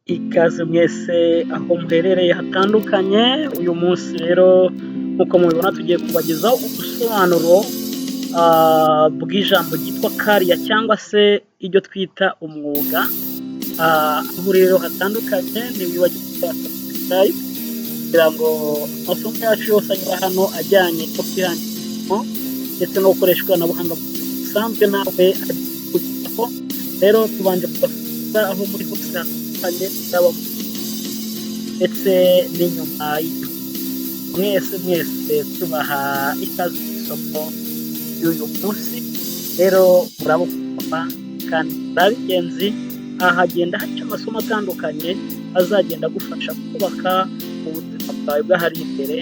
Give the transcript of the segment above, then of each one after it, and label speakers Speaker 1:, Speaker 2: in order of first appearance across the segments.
Speaker 1: Ikaze mwese aho muherereye hatandukanye, uyu munsi rero nk'uko mubibona tugiye kubagezaho ubusobanuro bw'ijambo ryitwa career cyangwa se iryo twita umwuga, aho rero hatandukanye ntiwibagirwe gukora subscribe kugira ngo amasomo yacu yose anyura hano ajyanye no kwihangira imirimo ndetse no gukoresha ikoranabuhanga mu buzima busanzwe nawe kugeraho. Rero tubanje kubasuhuza aho muri hose hatandukanye, yaba ndetse n'inyuma y'igihugu, mwese mwese tubaha ikaze ku isoko y'uyu munsi. Rero murabukoma kandi muri ab'ingenzi, aha hagenda haca amasomo atandukanye azagenda agufasha kubaka ubuzima bwawe bw'ahari imbere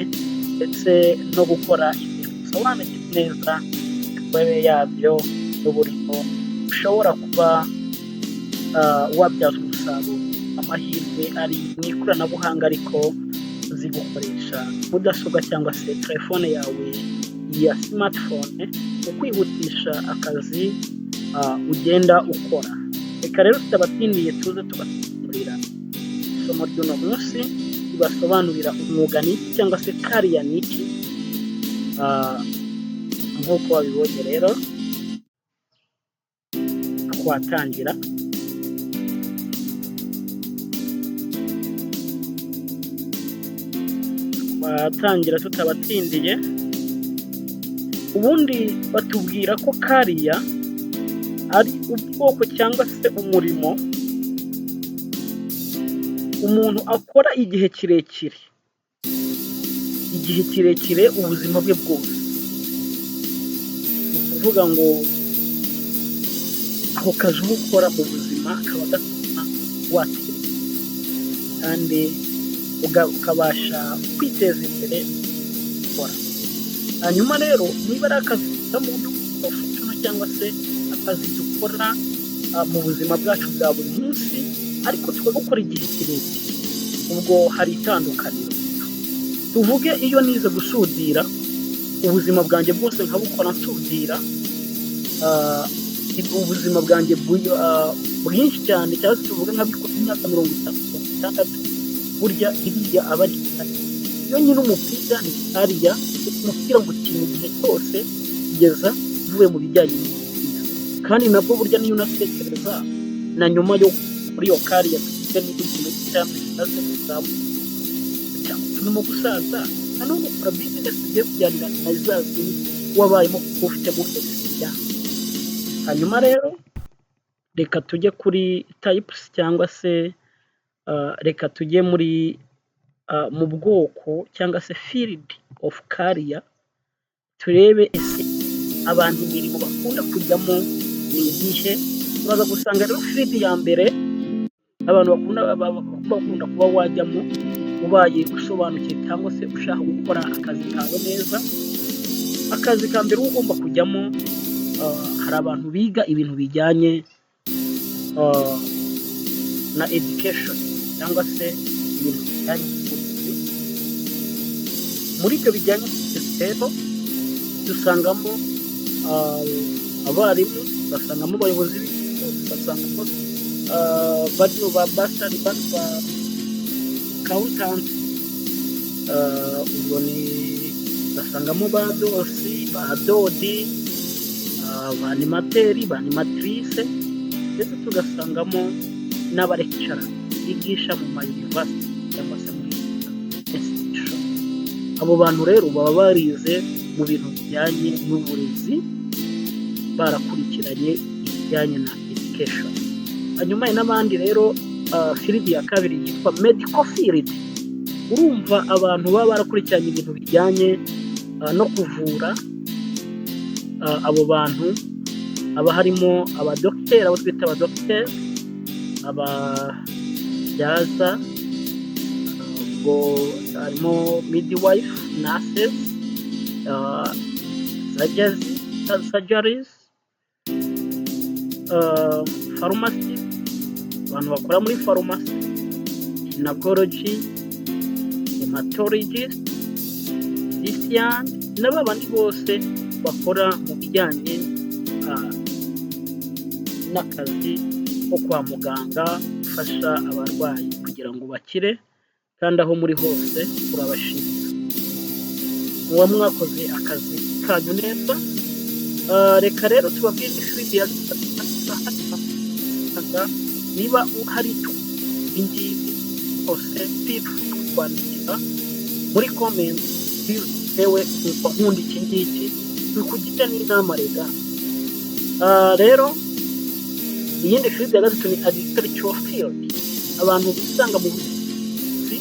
Speaker 1: ndetse no gukora ibintu usobanukiwe neza imikorere yabyo n'uburyo ushobora kuba wabyaza umusaruro amahirwe ari mu ikoranabuhanga, ariko uzi gukoresha mudasobwa cyangwa se telefone yawe ya smartphone mu kwihutisha akazi ugenda ukora. Reka rero tutabatindiye tuze tubasobanurira isomo ry'uno munsi ribasobanurira umwuga ni iki cyangwa se career ni iki. Nk'uko wabibonye rero twatangira. Twatangira tutabatindiye. Ubundi batubwira ko career ari ubwoko cyangwa se umurimo umuntu akora igihe kirekire, igihe kirekire ubuzima bwe bwose. Ni ukuvuga ngo ako kazi uba ukora mu buzima kaba gatuma watera imbere kandi ukabasha kwiteza imbere ukora. Hanyuma rero niba ari akazi dukora mu buryo professional cyangwa se akazi dukora mu buzima bwacu bwa buri munsi ariko tukagakora igihe kirekire, ubwo hari itandukaniro. Tuvuge iyo nize gusudira ubuzima bwanjye bwose nkabukora nsudira, ubuzima bwanjye bwinshi cyane, cyangwa se tuvuge nkabikora imyaka 50, 60, burya iriya aba ari career. Iyo nkina umupira ni career, umupira ngukina igihe cyose kugeza mvuye mu bijyanye n'umupira. Kandi nabwo burya niyo unatekereza na nyuma yo muri iyo career, tuvuge niba ugiye cyangwa se mu zabukuru cyangwa urimo gusaza, nanone ukora business zigiye kujyanirana na za zindi wabayemo kuko ufitemo experience. Hanyuma rero reka tujye kuri types cyangwa se reka tujye muri mu bwoko cyangwa se field of career, turebe ese abantu imirimo bakunda kujyamo ni iyihe. Turaza gusanga rero field ya mbere abantu bakunda kuba wajyamo ubaye usobanukiwe cyangwa se ushaka gukora akazi kawe neza. Akazi ka mbere uba ugomba kujyamo, hari abantu biga ibintu bijyanye na education cyangwa se ibintu bijyanye n'uburezi. Muri ibyo bijyanye n'uburezi rero dusangamo abarimu, tugasangamo abayobozi b'ibigo, tugasangamo bano ba bursar, bano ba accountant, ubwo ni ugasangamo ba DOS, ba DOD, ba animateur, ba animatrice, ndetse tugasangamo n'aba lecturer bigisha mu ma university cyangwa se muri institution. Abo bantu rero baba barize mu bintu bijyanye n'uburezi, barakurikiranye ibijyanye na education. Hanyuma hari n'abandi rero, field ya kabiri yitwa medical field. Urumva abantu baba barakurikiranye ibintu bijyanye no kuvura, abo bantu haba harimo abadogiteri, abo twita abadogiteri, ababyaza, ubwo harimo midwife, nurses, surgeries, pharmacy, abantu bakora muri farumasi, gynecology, hematologist, physician, na ba bandi bose bakora mu bijyanye n'akazi ko wo kwa muganga ufasha abarwayi kugira ngo bakire, kandi aho muri hose turabashimira. Muba mwakoze akazi kanyu neza. Reka rero tubabwire field ya gatatu. Niba hari icyo ngibi hose, feel free kutwandikira muri comment: "Yewe, nkumva nkunda iki ngiki." Bikugira n'inama rega. Rero iyindi field ya gatatu ni agricultural field, abantu bisanga mu buhinzi.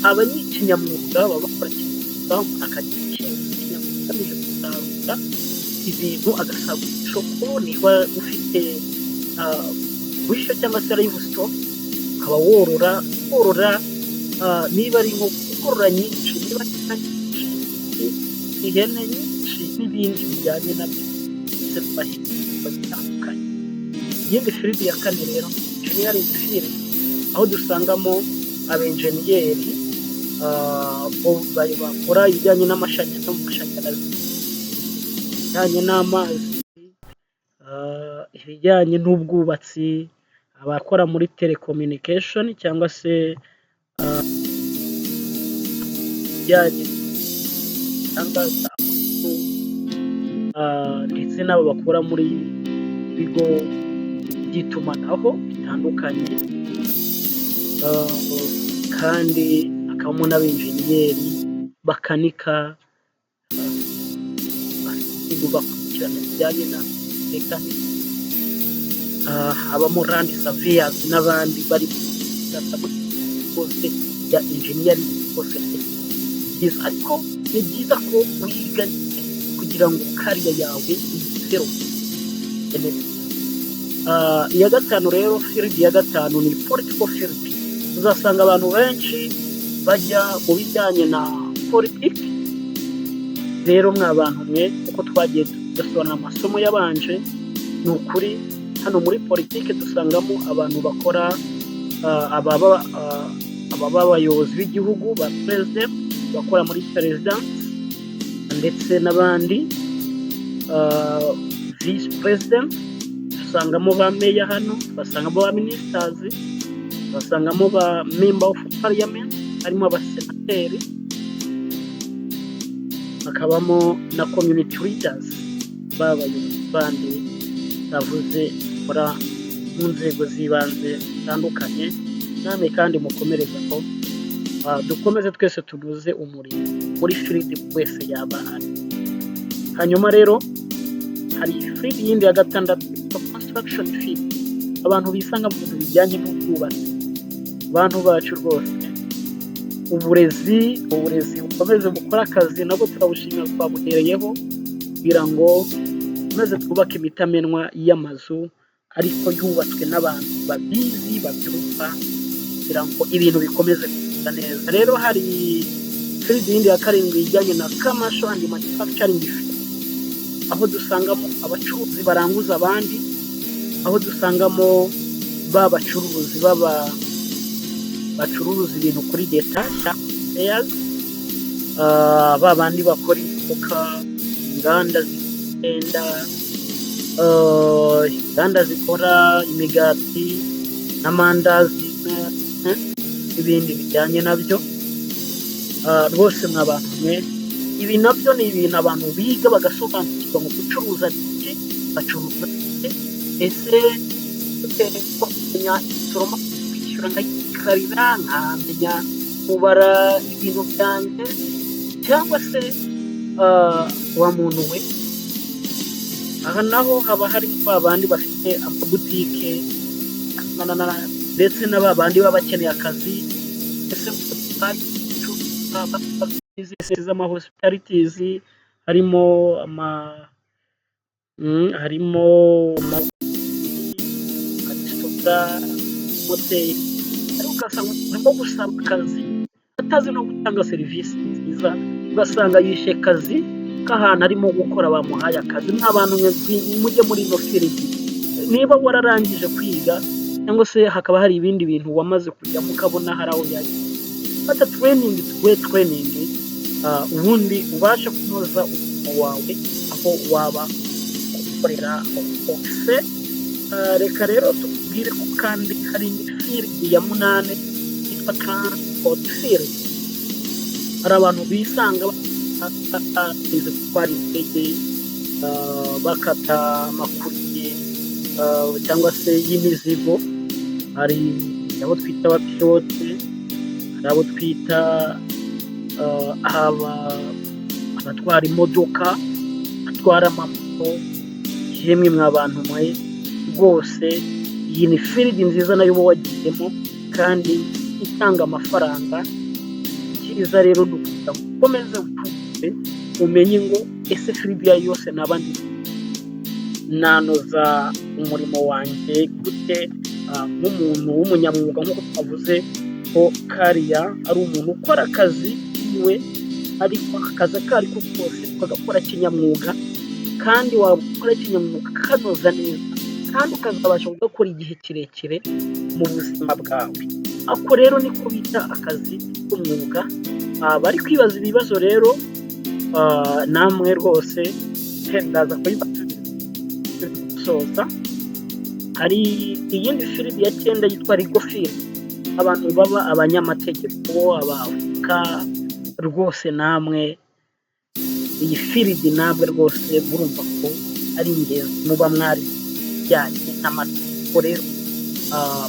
Speaker 1: Aba ni ikinyamwuga, baba bakora kinyamwuga. Umuntu akagira ikinyamwuga agamije gusarura ibintu, agasagurira isoko. Niba ufite bushyo cyangwa se livestock, ukaba worora, korora, niba ari nko korora nyinshi, niba ari inka nyinshi, ihene nyinshi n'ibindi bijyanye nabyo, ndetse n'abahinzi batandukanye. Iyindi field ya kane rero, engineering field, aho dusangamo abenjeniyeri bakora ibijyanye n'amashanyarazi, ibijyanye n'amazi, ibijyanye n'ubwubatsi, abakora muri telecommunication cyangwa se ibijyanye amakuru, ndetse n'abo bakora muri bigo by'itumanaho bitandukanye, kandi hakabamo n'abenjeniyeri bakanika, bakurikirana ibijyanye na mechanic, habamo land surveyors n'abandi bari bose ya engineering bose. Ariko ni byiza ko wiga kugira ngo career yawe uyidevelope. Iya gatanu rero, field ya gatanu ni political field. Uzasanga abantu benshi bajya mu bijyanye na politiki. Rero mwa bantu mwe, uko twagiye dusobanura amasomo yabanje, ni ukuri hano muri politiki dusangamo abantu bakora, ababa abayobozi b'igihugu, ba perezida, bakora muri perezidansi, ndetse n'abandi visi perezida. Dusangamo ba meya hano, tugasangamo ba ministers, tugasangamo ba member of parliament, harimo abasenateri, hakabamo na community leaders, b'abayobozi bandi bavuze bakora mu nzego z'ibanze zitandukanye. Namwe kandi mukomereze aho, dukomeze twese tunoze umurimo muri field wese yaba ari. Hanyuma rero hari field yindi ya gatandatu yitwa construction field, abantu bisanga mu bintu bijyanye n'ubwubatsi. Bantu bacu rwose, uburezi, uburezi bukomeze bukore akazi, nabwo turabushimira, twabuhereyeho kugira ngo dukomeze twubake imitamenwa y'amazu, ariko yubatswe n'abantu babizi, babyumva, kugira ngo ibintu bikomeze kugenda neza. Rero hari field yindi ya karindwi ijyanye na commercial and manufacturing, aho dusangamo abacuruzi baranguza abandi, aho dusangamo ba bacuruzi baba bacuruza ibintu kuri détail, ba bandi bakora imodoka, inganda z'imyenda, inganda zikora imigati n'amandazi n'ibindi bijyanye nabyo. Rwose mwa bantu mwe, ibi nabyo ni ibintu abantu biga bagasobanukirwa ngo gucuruza iki, bacuruza iki, ese kumenya imisoro, kwishyura nkayikarira, nkamenya kubara ibintu byanjye, cyangwa se wa muntu we, aha naho haba harimo ba bandi bafite amabutike, ndetse na ba bandi baba bakeneye akazi, ese z'ama hospitalities, harimo ama harimo amaresitora, hoteli, ariko ugasanga urimo gusaba akazi atazi no gutanga serivisi nziza, ugasanga yishe kazi k'ahantu arimo gukora bamuhaye akazi. Mwa bantu mwe, mujye muri ino field. Niba wararangije kwiga cyangwa se hakaba hari ibindi bintu wamaze kujyamo, ukabona hari aho byageze, fata training, tuguhe training, ubundi ubashe kunoza umurimo wawe aho waba ukorera hose. Reka rero tukubwire ko kandi hari indi field ya munani yitwa transport field. Hari abantu bisanga bize gutwara indege, bakata amakuriye cyangwa se y'imizigo. Hari abo twita abapilote, hari abo twita abatwara imodoka, batwara amamoto. Yemwe mwa bantu mwe, rwose iyi ni field nziza nayo uba wagiyemo kandi itanga amafaranga. Icyiza rero ni ukugira ngo ukomeze wihugure, umenye ngo ese field iyo ari yo yose naba ndi nanoza umurimo wanjye gute nk'umuntu w'umunyamwuga, nk'uko twavuze ko career ari umuntu ukora akazi kiwe, ariko akazi ako ari ko kose ukagakora kinyamwuga, kandi waba kinyamwuga ukakanoza neza, kandi ukazabasha kugakora igihe kirekire mu buzima bwawe. Ako rero niko bita akazi k'umwuga. Bari kwibaza ibibazo rero, namwe rwose ndaza kubibasubiza gusoza. Hari iyindi field ya cyenda yitwa legal field, abantu baba abanyamategeko, abavoka. Rwose namwe iyi field namwe rwose murumva ko ari ingenzi, muba mwari bijyanye n'amategeko. Rero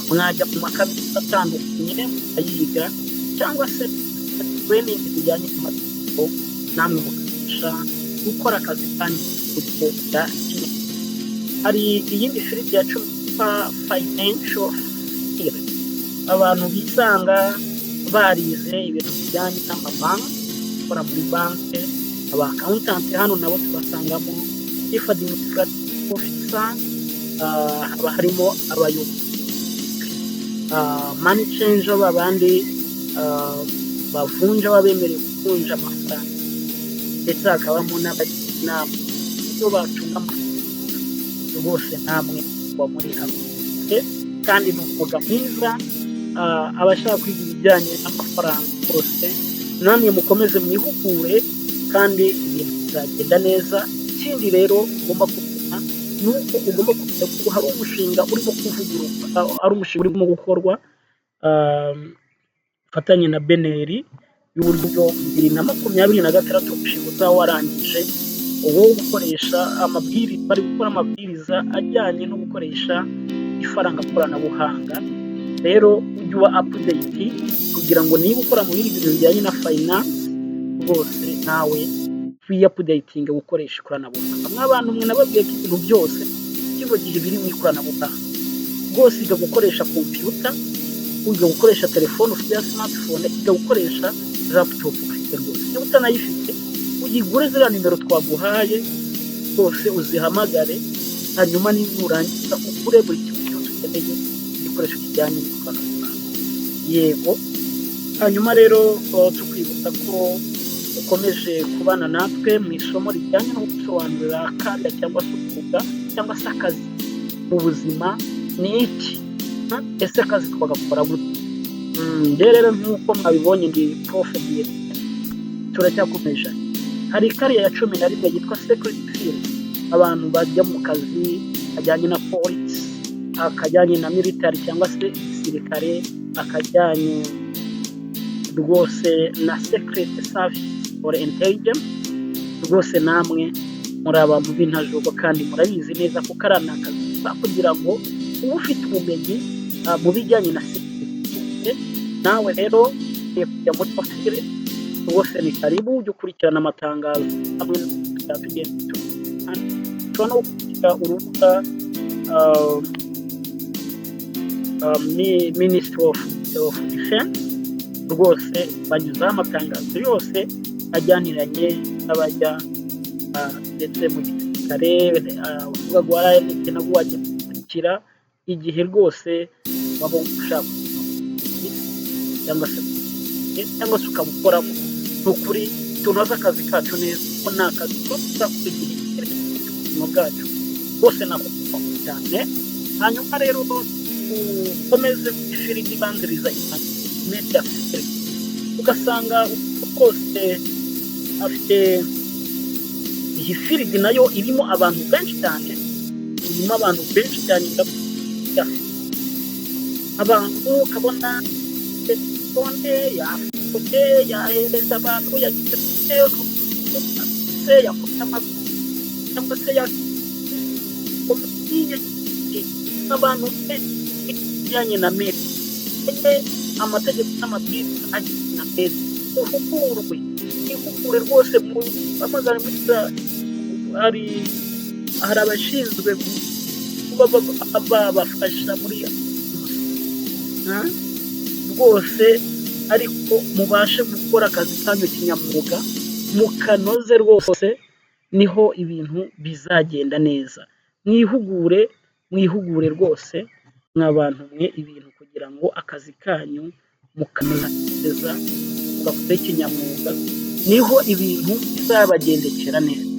Speaker 1: mwajya mu makaminuza atandukanye mukayiga, cyangwa se training zijyanye n'amategeko, namwe mukabasha gukora akazi kanyu mu buryo bwa kinyamwuga. Hari iyindi field ya 10 yitwa financial field, abantu bisanga barize ibintu bijyanye n'amabanki, gukora muri banki, aba accountant. Hano nabo tubasangamo chief administrative officer, haba harimo abayobozi, money changer, babandi bavunja, baba bemerewe kuvunja amafaranga, ndetse hakabamo n'abajyanama uburyo bacunga amafaranga. Rwose namwe muba muri hamwe kandi ni umwuga mwiza. Abashaka kwiga ibijyanye n'amafaranga rwose namwe mukomeze mwihugure kandi ibintu bizagenda neza. Ikindi rero ugomba kumenya ni uko ugomba kumenya ko hari umushinga urimo kuvugururwa, ari umushinga urimo gukorwa ufatanye na BNR, y'uburyo 2026 umushinga uzaba warangije wo gukoresha amabwiriza, bari gukora amabwiriza ajyanye no gukoresha ifaranga koranabuhanga. Rero ujye uba update kugira ngo niba ukora mu bindi bintu bijyanye na finance, rwose nawe wiyaupdatinge gukoresha ikoranabuhanga. Mw'abantu mwe, nababwiye ko ibintu byose kino gihe biri mu ikoranabuhanga. Rwose iga gukoresha kompiyuta, wiga gukoresha telefone ufite ya smartphone, iga gukoresha laptop ufite. Rwose niba utanayifite, uyigure. Ziriya nimero twaguhaye rwose uzihamagare, hanyuma nurangiza ugure buri kimwe cyose ukeneye, igikoresho kijyanye n'ikoranabuhanga. Yego, hanyuma rero tukwibutsa ko ukomeje kubana natwe mu isomo rijyanye no gusobanurira career cyangwa se umwuga cyangwa se akazi mu buzima ni iki, ese akazi twagakora gute? Njye rero nk'uko mwabibonye ndi Prof turacyakomeje. Hari career ya 11 yitwa security field, abantu bajya mu kazi kajyanye na polisi, akajyanye na military cyangwa se igisirikare, akajyanye rwose na secret service or intelligence. Rwose namwe muri abantu b'intajurwa kandi murabizi neza ko kariya ni akazi kugira ngo ube ufite ubumenyi mu bijyanye na sécurité. Nawe rero ugiye kujya muri ofisi, rwose ni karibu, ujye ukurikirana amatangazo amwe tugenda. Ushobora no gukurikira urubuga Ministry of Defense, rwose banyuzaho amatangazo yose ajyaniranye n'abajya ndetse mu gisirikare. Urubuga rwa RNC narwo wajya gukurikira igihe rwose waba ushaka cyangwa se ukaba ukoramo. Ni ukuri tunoze akazi kacu neza kuko ni akazi tuba tuzakora igihe kirekire cy'ubuzima bwacu bwose nakukubaka cyane. Hanyuma rero ukomeze field ibanziriza media field, ugasanga rwose afite iyi field nayo irimo abantu benshi cyane. irimo abantu benshi cyane. Ndavuga abantu ukabona telefone yafotoye, yahereza abantu, yagize se yakoze amakuru cyangwa se abantu bijyanye na media, amategeko n'amabwiriza ajyanye na media. Uhugurwe, ihugure rwose. Mu hamagara muri hari abashinzwe kuba babafasha muri rwose, ariko mubashe gukora akazi kanyu kinyamwuga, mukanoze rwose, niho ibintu bizagenda neza. Mwihugure, mwihugure rwose mwa bantu mwe, ibintu kugira ngo akazi kanyu mukanoza neza, mugakore kinyamwuga, niho ibintu bizabagendekera neza.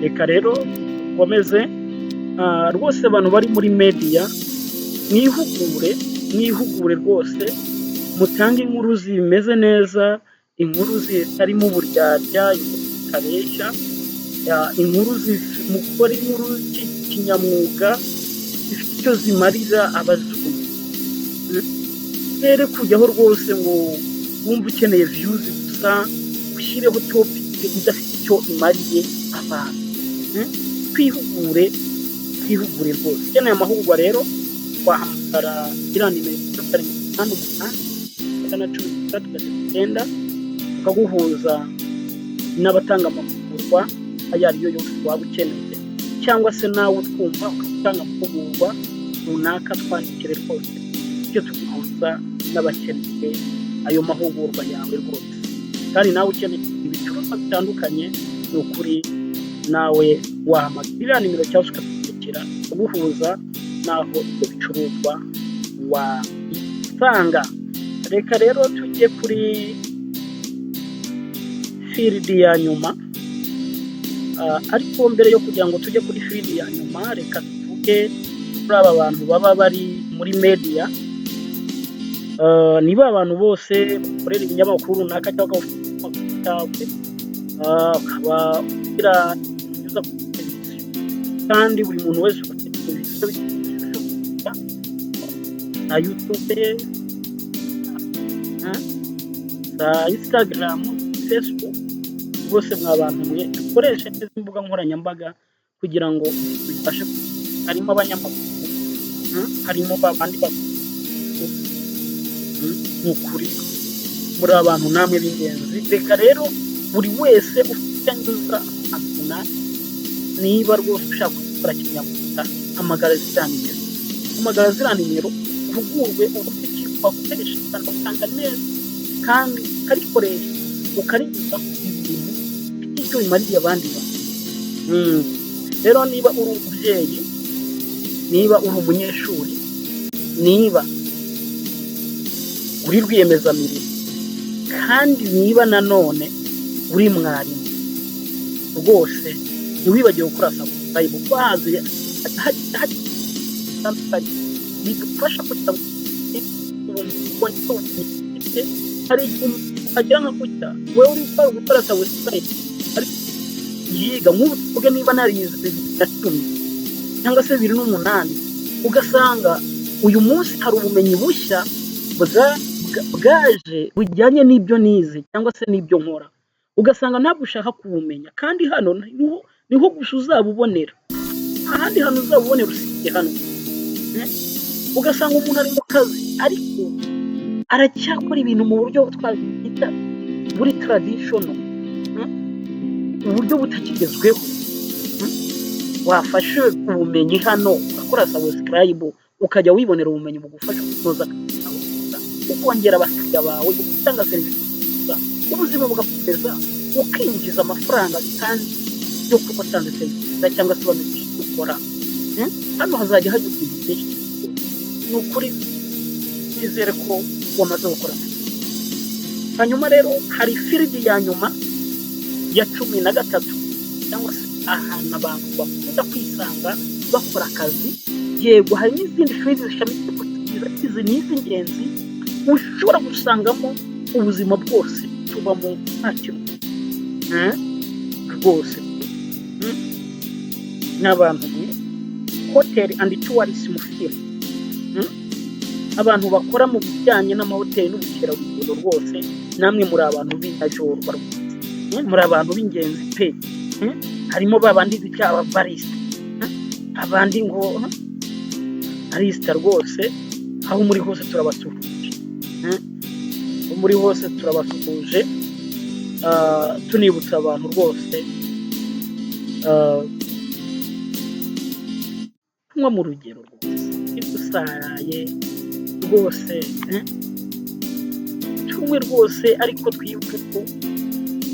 Speaker 1: Reka rero dukomeze rwose. Abantu bari muri media, mwihugure, mwihugure rwose, mutange inkuru zimeze neza, inkuru zitarimo uburyarya, inkuru zitabeshya, inkuru mukore inkuru kinyamwuga zifite icyo zimarira abazumva. Rero kujyaho rwose ngo wumve ukeneye views gusa, ushyireho topic idafite icyo imariye abantu. Twihugure, twihugure rwose. Ukeneye amahugurwa rero wahamagara iriya nimero 788 913 39, tukaguhuza n'abatanga amahugurwa ayo ari yo yose waba ukeneye, cyangwa se nawe utwumva ukaba utanga amahugurwa runaka, twandikire rwose, icyo tuguhuza n'abakeneye ayo mahugurwa yawe rwose. Kandi nawe ukeneye ibicuruzwa bitandukanye, ni ukuri nawe wahamagara iriya nimero cyangwa se ukatwandikira, tukaguhuza n'aho ibyo bicuruzwa wabisanga. Reka rero tujye kuri field ya nyuma, ariko mbere yo kugira ngo tujye kuri field ya nyuma, reka tuvuge kuri aba bantu baba bari muri media. Niba abantu bose bakorera ibinyamakuru runaka cyangwa ukaba ugira unyuza kuri televiziyo, kandi buri muntu wese ufite televiziyo na YouTube, za Instagram, Facebook, rwose mwa bantu mwe, dukoreshe neza imbuga nkoranyambaga kugira ngo bifashe. Harimo abanyamakuru, harimo babandi, ni ukuri muri abantu namwe b'ingenzi. Reka rero buri wese ufite icyo anyuza ahantu runaka, niba rwose ushaka gukora kinyamwuga, hamagara ziriya nimero, hamagara ziriya nimero uhugurwe uburyo ki wakoresha ikoranabuhanga neza, kandi ukarikoresha ukarinyuzaho ibintu bifite icyo bimariye abandi bantu. Rero niba uri umubyeyi, niba uri umunyeshuri, niba uri rwiyemezamirimo, kandi niba nanone uri mwarimu, rwose ntiwibagire gukora subscribe, kuko hazi bidufasha kugira ngo hari igihe umuntu agira nka gutya, wowe uri gukora subscribe ariko yiga. Nk'ubu tuvuge niba narize 2010 cyangwa se 2008, ugasanga uyu munsi hari ubumenyi bushya bwaje bujyanye n'ibyo nize cyangwa se n'ibyo nkora, ugasanga ntabwo ushaka kubumenya, kandi hano niho gusa uzabubonera, nta handi hantu uzabubonera usibye hano. Ugasanga umuntu ari mu kazi ariko aracyakora ibintu mu buryo twakwita buri traditional, uburyo butakigezweho. Wafashe ubumenyi hano ugakora subscribe, ukajya wibonera ubumenyi bugufasha kunoza akazi kawe, ukongera abakiriya bawe, ugatanga serivisi nziza, ubuzima bugakomeza, ukinjiza amafaranga kandi yo kuba watanze serivisi nziza cyangwa se bamenye icyo ukora. Hano hazajya hajya ibintu byinshi. Ni ukuri nizere ko wamaze gukora. Hanyuma rero hari field ya nyuma ya 13, cyangwa se ahantu abantu bakunda kwisanga bakora akazi. Yego, hari n'izindi field zishamikiye kuri izi, ni iz'ingenzi ushobora gusangamo ubuzima bwose tubamo nta kintu rwose. N'abantu mwe, hotel and tourism field, abantu bakora mu bijyanye n'amahoteli n'ubukerarugendo, rwose namwe muri abantu b'intajorwa rwose, muri abantu b'ingenzi pe. Harimo ba bandi bita ababarista, abandi ngo barista. Rwose aho muri hose turabasuhuje, aho muri hose turabasuhuje. Tunibutsa abantu rwose kunywa mu rugero rwose. Dusaraye rwose, tunywe rwose, ariko twibuke ko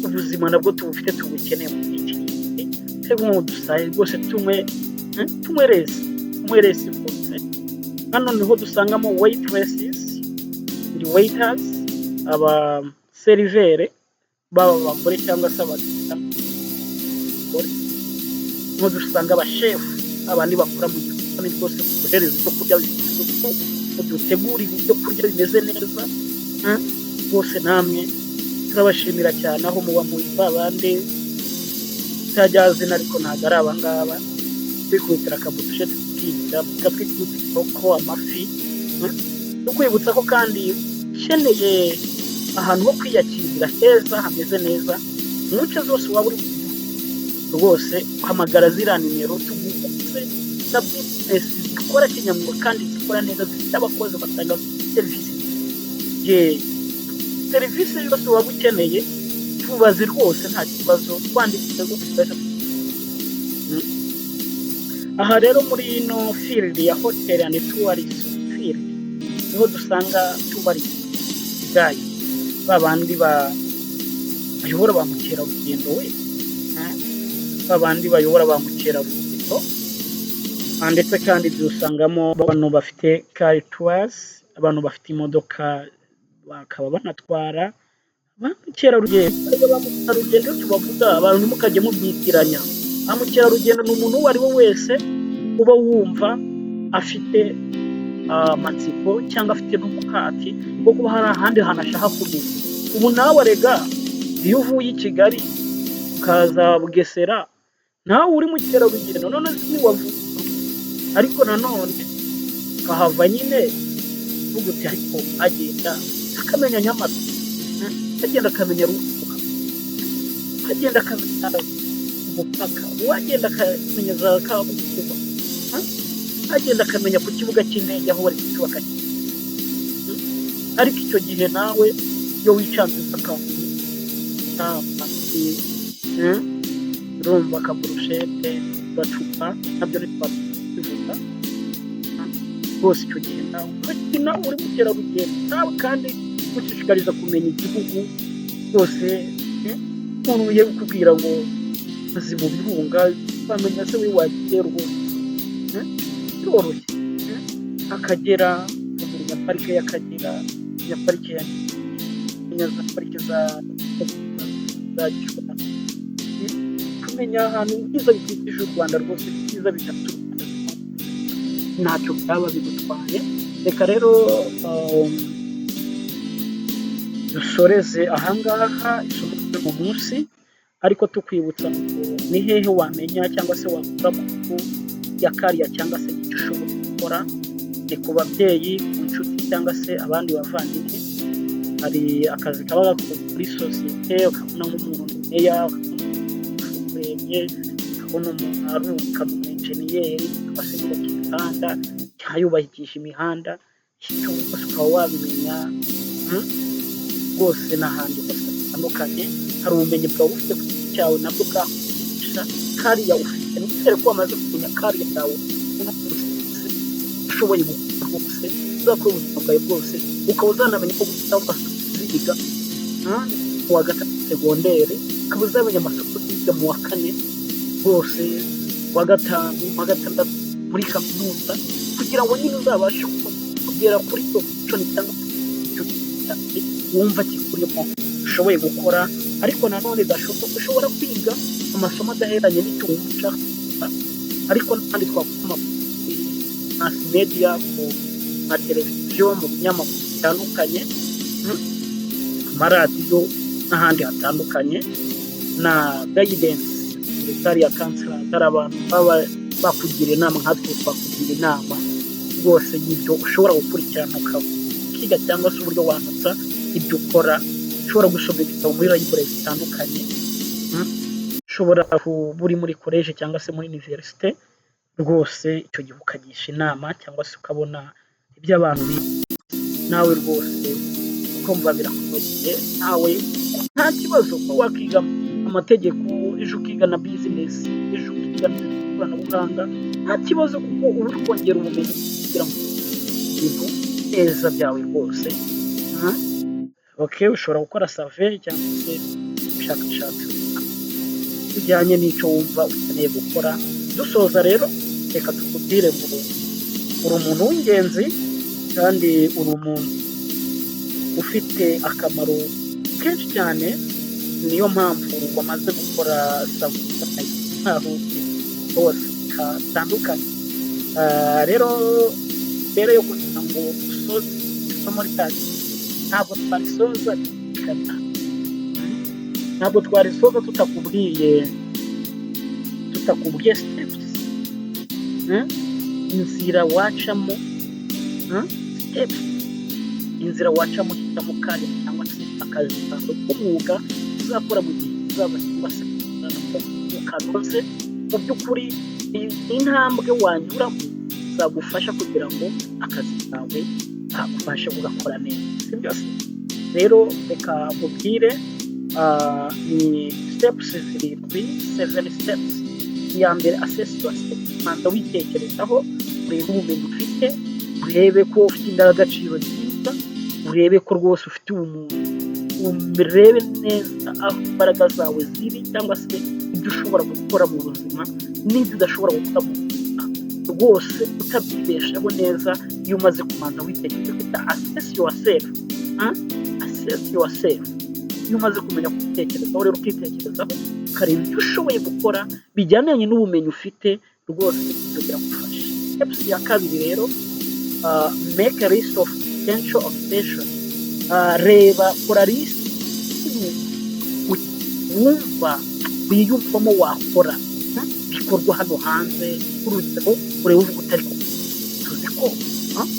Speaker 1: ubuzima nabwo tubufite, tubukeneye muri iki gihe. Twebwe ngo dusaye rwose, tunywe, tunywe less, tunywe less rwose. Hano niho dusangamo waitresses and waiters, abaserivere, baba abagore cyangwa se abagore. Niho dusanga abashefu, abandi bakora mu gikoni rwose, bohereza ibyo kurya bifite isuku, dutegura ibyo kurya bimeze neza. Rwose namwe turabashimira cyane aho muba muri, ba bandi utajya zina, ariko ntabwo ari abangaba twikubitira akaburusheti, tukigira tukatwikubita inkoko, amafi. Tukwibutsa ko kandi ukeneye ahantu ho kwiyakirira heza hameze neza mu nce zose waba uri rwose, uhamagara ziriya nimero tuguhuze na business zikora kinyamwuga kandi zikora neza, zifite abakozi batanga serivisi. Serivisi yose waba ukeneye, tubaze rwose, nta kibazo, twandikire rwose. Aha rero muri ino field ya hotel and tourism field niho dusanga tourist guide, ba bandi bayobora ba mukerarugendo we, ba bandi bayobora ba mukerarugendo. Ndetse kandi dusangamo abantu bafite car tours, abantu bafite imodoka bakaba banatwara ba mukerarugendo. Ba mukerarugendo iyo tubavuga, abantu ntimukajye mubyitiranya. Ba mukerarugendo ni umuntu uwo ari we wese uba wumva afite amatsiko cyangwa afite n'umuhati wo kuba hari ahandi hantu ashaka kumenya. Ubu nawe rega iyo uvuye i Kigali ukaza Bugesera, nawe uri mukerarugendo. None ntiwavuga, ariko nanone ukahava nyine uvuga uti: "Ariko agenda akamenya Nyamata, agenda akamenya Ruhuha, agenda akamenya umupaka, uwagenda akamenya za Kabuga, agenda akamenya ku kibuga cy'indege aho bari kucyubaka." Ariko icyo gihe nawe iyo wicanze akantu, urumva, akaburushete, gacupa, nabyo ntitwabivuga rwose. Icyo gihe nawe urakina uri mukerarugendo nawe, kandi gushishikariza kumenya igihugu rwose. Umuntu ugiye kukubwira ngo azi mu birunga, wamenya se we wagiye rwose? Biroroshye. Akagera, ukamenya parike y'Akagera, umenya parike ya, kumenya za parike za Gishwati, kumenya ahantu ibyiza bikikije u Rwanda rwose, ibyiza bitatse u Rwanda, ntacyo byaba bigutwaye. Reka rero dusoreze ahangaha isomo ry'uyu munsi, ariko tukwibutsa ngo ni hehe wamenya cyangwa se wakura amakuru ya career cyangwa se icyo ushobora gukora. Ni ku babyeyi, ku nshuti cyangwa se abandi bavandimwe. Hari akazi kaba gakorwa muri sosiyete, ukabona nk'umuntu ni meya, ukabona ukabona umuntu aruka, ni umu enjeniyeri cyangwa se yubaka imihanda cyangwa yubakisha imihanda, icyo rwose ukaba wabimenya rwose n'ahandi hose hatandukanye. Hari ubumenyi bwawe ufite ku giti cyawe nabwo bwakwigisha career ufite. Nizere ko wamaze kumenya career yawe ushoboye gukora rwose, uzakora ubuzima bwawe bwose, ukaba uzanamenya ko gufata amasomo uziga mu wa gatatu segondere, ukaba uzamenya amasomo uziga mu wa kane rwose, wa gatanu, wa gatandatu, muri kaminuza, kugira ngo nyine uzabashe kugera kuri iyo option cyangwa icyo wumva kikurimo ushoboye gukora. Ariko nanone gashoboka ushobora kwiga amasomo adaheranye n'icyo wumva ushaka, ariko n'ahandi twavuga mass media, ku mateleviziyo, mu binyamakuru bitandukanye, amaradiyo n'ahandi hatandukanye, na guidance, career counselor, hari abantu baba Bakugira inama, nkatwe twakugira inama rwose y'ibyo ushobora gukurikirana ukiga, cyangwa se uburyo wanutsa ibyo ukora. Ushobora gusoma ibitabo muri library zitandukanye, ushobora kuba uri muri college cyangwa se muri université. Rwose icyo gihe ukagisha inama cyangwa se ukabona ibyo abantu biga, nawe rwose ukumva birakunogeye. Nawe nta kibazo kuba wakiga amategeko ejo, ukiga na business ejo, ukiga ikoranabuhanga, nta kibazo, kuko uba uri kongera ubumenyi kugira ngo ibintu neza byawe rwose. Okay, ushobora gukora survey cyangwa se ubushakashatsi bijyanye n'icyo wumva ukeneye gukora. Dusoza rero, reka tukubwire ngo uri umuntu w'ingenzi kandi uri umuntu ufite akamaro kenshi cyane. Niyo mpamvu wamaze gukora aho hose hatandukanye. Rero mbere yo kugira ngo dusoze isomo ryacu, ntabwo twarisoza tutakubwiye steps, inzira wacamo, steps, inzira wacamo uhitamo career cyangwa se akazi kawe k'umwuga uzakora mu gihe kizaza, cyangwa se kanoze. Mu by'ukuri intambwe wanyuramo zagufasha kugira ngo akazi kawe ubashe kugakora neza, si byose? Rero reka nkubwire, ni steps zirindwi, seven steps. Iya mbere, assess yourself. Banza witekerezaho, urebe ubumenyi ufite, urebe ko ufite indangagaciro nziza, urebe ko rwose ufite ubumuntu, urebe neza aho imbaraga zawe ziri cyangwa se ibyo ushobora gukora mu buzima n'ibyo udashobora gukora mu buzima, rwose utabyibeshaho neza. Iyo umaze kubanza witekereza, bita assess yourself, assess yourself. Iyo umaze kumenya kwitekerezaho rero, ukitekerezaho, ukareba ibyo ushoboye gukora bijyaniranye n'ubumenyi ufite, rwose ibyo biragufasha. Steps ya kabiri rero, make a list of potential occupation. Reba, kora list y'ibintu wumva wiyumvamo wakora, bikorwa hano hanze. Urugero, ureba uvuga uti: "Ariko tuzi ko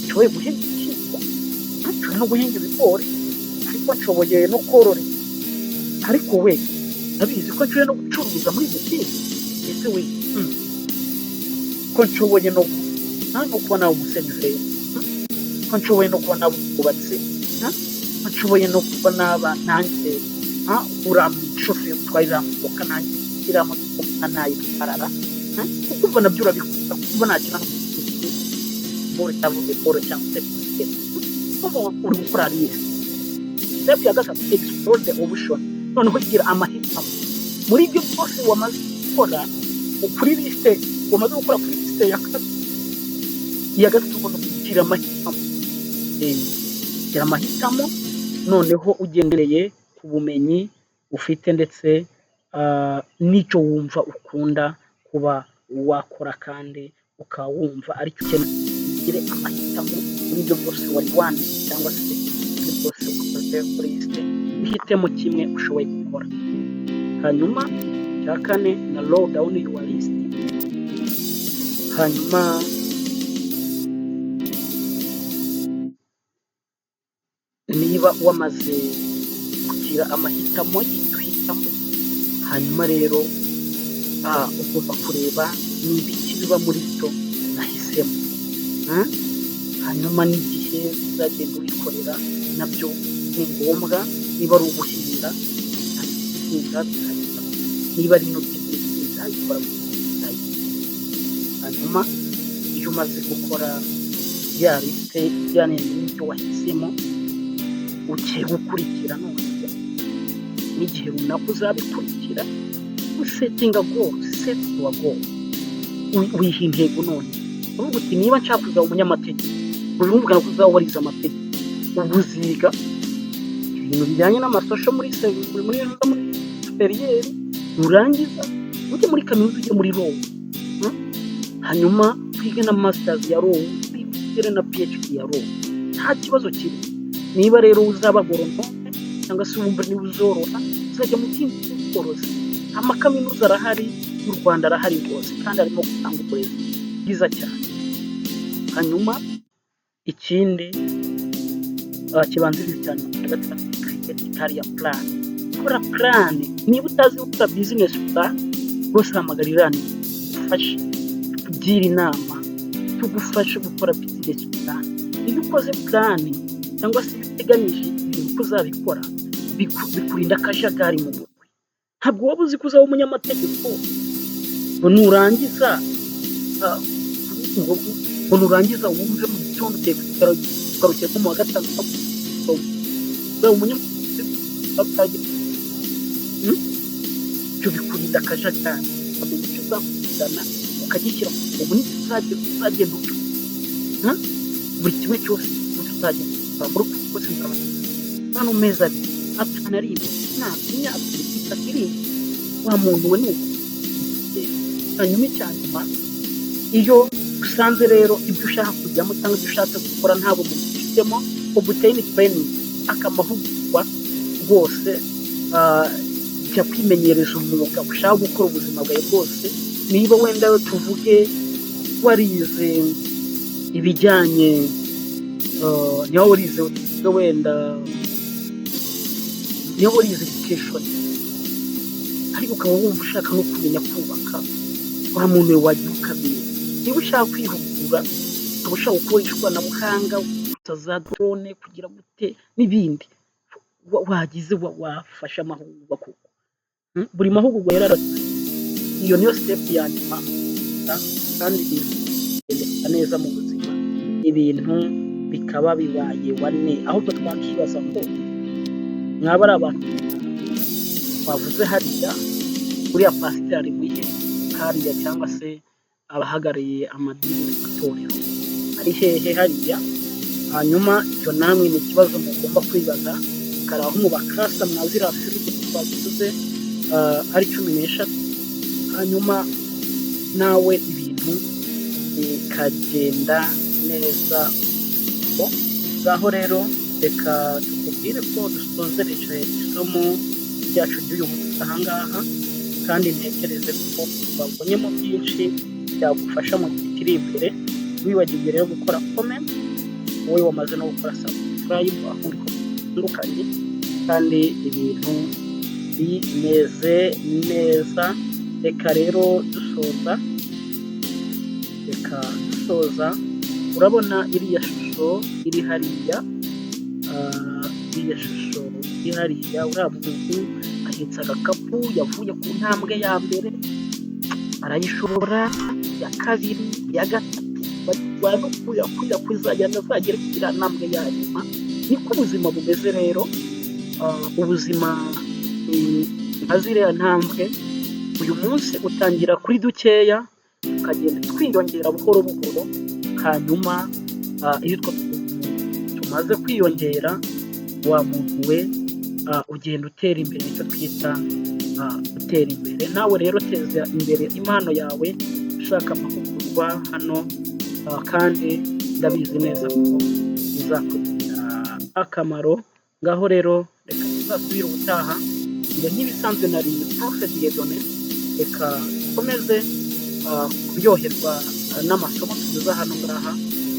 Speaker 1: nshoboye guhinga ibishyimbo, nshoboye no guhinga ibigori, ariko nshoboye no korora, ariko we ndabizi ko nshoboye no gucuruza muri butike. Ese we, ko nshoboye no kuba nawe umuseriveri, ko nshoboye no kuba naba umwubatsi, ko nshoboye no kuba naba nanjye uriya mushoferi utwaye iriya modoka, nanjye iriya modoka nayitwarara?" Ukumva nabyo urabikunda, ukumva nakina ball cyangwa volleyball cyangwa se basket, ukumva uri gukora list. Step ya gatatu, explore the option. Noneho gira amahitamo muri ibyo byose wamaze gukora kuri liste, wamaze gukora kuri liste ya kabiri. Iya gatatu, ugomba kugira amahitamo. Gira amahitamo noneho ugendereye ku bumenyi ufite ndetse n'icyo wumva ukunda kuba wakora, kandi ukaba wumva aricyo ukeneye. Ugire amahitamo muri ibyo byose wari wanditse cyangwa se ibyo byose wakoze kuri liste, uhitemo kimwe ushoboye gukora. Hanyuma icya kane, narrow down your list. Hanyuma niba wamaze kugira amahitamo y'ibyo uhitamo, hanyuma rero ugomba kureba ni ibiki biba muri byo nahisemo, hanyuma n'igihe uzagenda ubikorera nabyo ni ngombwa. Niba ari uguhinga, guhinga, niba ari ino business nzayikora. Hanyuma iyo umaze gukora ya liste ijyanye n'ibyo wahisemo ugiye gukurikira, none n'igihe runaka uzabikurikira, usettinga goal, set your goal, wiha intego. None uvuga uti: "Niba nshaka kuzaba umunyamategeko," urumva ko uzaba warize amategeko, ubu uziga ibintu bijyanye n'amasosho muri supérieur, nurangiza ujye muri kaminuza, ujye muri law, hanyuma wige na masters ya law, wigire na PhD ya law, nta kibazo kiri. Niba rero uzaba agronome cyangwa se wumva niba uzorora, uzajya mu kindi cy'ubworozi, amakaminuza arahari. Mu Rwanda arahari rwose kandi arimo gutanga uburezi bwiza cyane. Hanyuma ikindi kibanziriza cyane cya gatatu, create career plan. Kora plan. Niba utazi gukora business plan rwose, hamagara iriya igufashe, tukugire inama, tugufashe gukora business plan. Iyo ukoze plan cyangwa se iyo uteganyije ibintu ko uzabikora, bikurinda akajagari mu mutwe. Ntabwo waba uzi ko uzaba umunyamategeko ngo nurangiza wumve mu gitondo ugiye kugarukira nko mu wa gatanu uzaba umunyamategeko. Ibyo bikurinda akajagari, ukamenya icyo uzakurikirana ukagishyira ku murongo n'icyo uzagenda ukora, buri kimwe cyose uzagenda ukora muri uku kwezi, nzaba hano mu mezi 2, 5 ari imbere, imyaka 2, 3 iri imbere, wa muntu we, ni uko. Hanyuma icya nyuma, iyo usanze rero ibyo ushaka kujyamo cyangwa ibyo ushatse gukora nta bumenyi ubifitemo, obtain training, akamahugurwa rwose, jya kwimenyereza umwuga ushaka gukora ubuzima bwawe bwose. Niba wenda tuvuge warize ibijyanye, niba warize wenda, niba warize education ariko ukaba wumva ushaka no kumenya kubaka, wa muntu we, wajya ukamenya. Niba ushaka kwihugura, ukaba ushaka gukoresha ikoranabuhanga za drone, kugira gute n'ibindi, wagize wafashe amahugurwa koko. Buri mahugurwa rero, iyo niyo step ya nyuma kandi ibintu bigendeka neza mu buzima, ibintu bikaba bibaye wane. Ahubwo twakibaza ngo mwaba ari abantu twavuze hariya, uriya pasiteri ari muhe hariya, cyangwa se abahagarariye amadini n'amatorero ari hehe hariya? Hanyuma icyo namwe ni ikibazo mugomba kwibaza, kari aho mubakasa mwa ziriya filime twavuze ari 13, hanyuma nawe ibintu bikagenda neza. Ngaho rero reka tukubwire ko dusozereje isomo ryacu ry'uyu munsi aha ngaha, kandi ntekereze ko wabonyemo byinshi byagufasha mu gihe kiri imbere. Wibagirwe rero gukora comment, wowe wamaze no gukora subscribe aho uri hatandukanye, kandi ibintu bimeze neza. Reka rero dusoza, reka dusoza, urabona iriya shusho iri hariya, iriya shusho iri hariya, uriya muntu ahetse agakapu, yavuye ku ntambwe ya mbere arayishobora, iya kabiri, iya gatatu, no kuzagenda azagere kuri iriya ntambwe ya nyuma. Niko ubuzima bumeze rero. Ubuzima ni nka ziriya ntambwe. Uyu munsi utangira kuri dukeya, tukagenda twiyongera buhoro buhoro, hanyuma iyo utwo tuntu tumaze kwiyongera, wa muntu we, ugenda utera imbere, icyo twita gutera imbere. Nawe rero teza imbere impano yawe ushaka amahugurwa hano, kandi ndabizi neza ko bizakugirira akamaro. Ngaho rero reka tuzasubire ubutaha. Njye nk'ibisanzwe nari Prof Dieudonné. Reka dukomeze kuryoherwa n'amasomo tunyuza hano ngaha,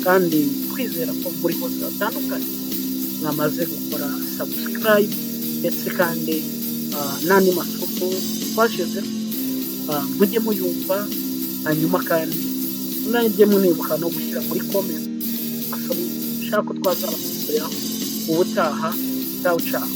Speaker 1: kandi twizera ko muri hose hatandukanye mwamaze gukora subscribe, ndetse kandi n'andi masomo twashyize mujye muyumva. Hanyuma kandi mujye munibuka no gushyira muri comment amasomo ushaka ko twazabakoreraho ubutaha. Ciao ciao.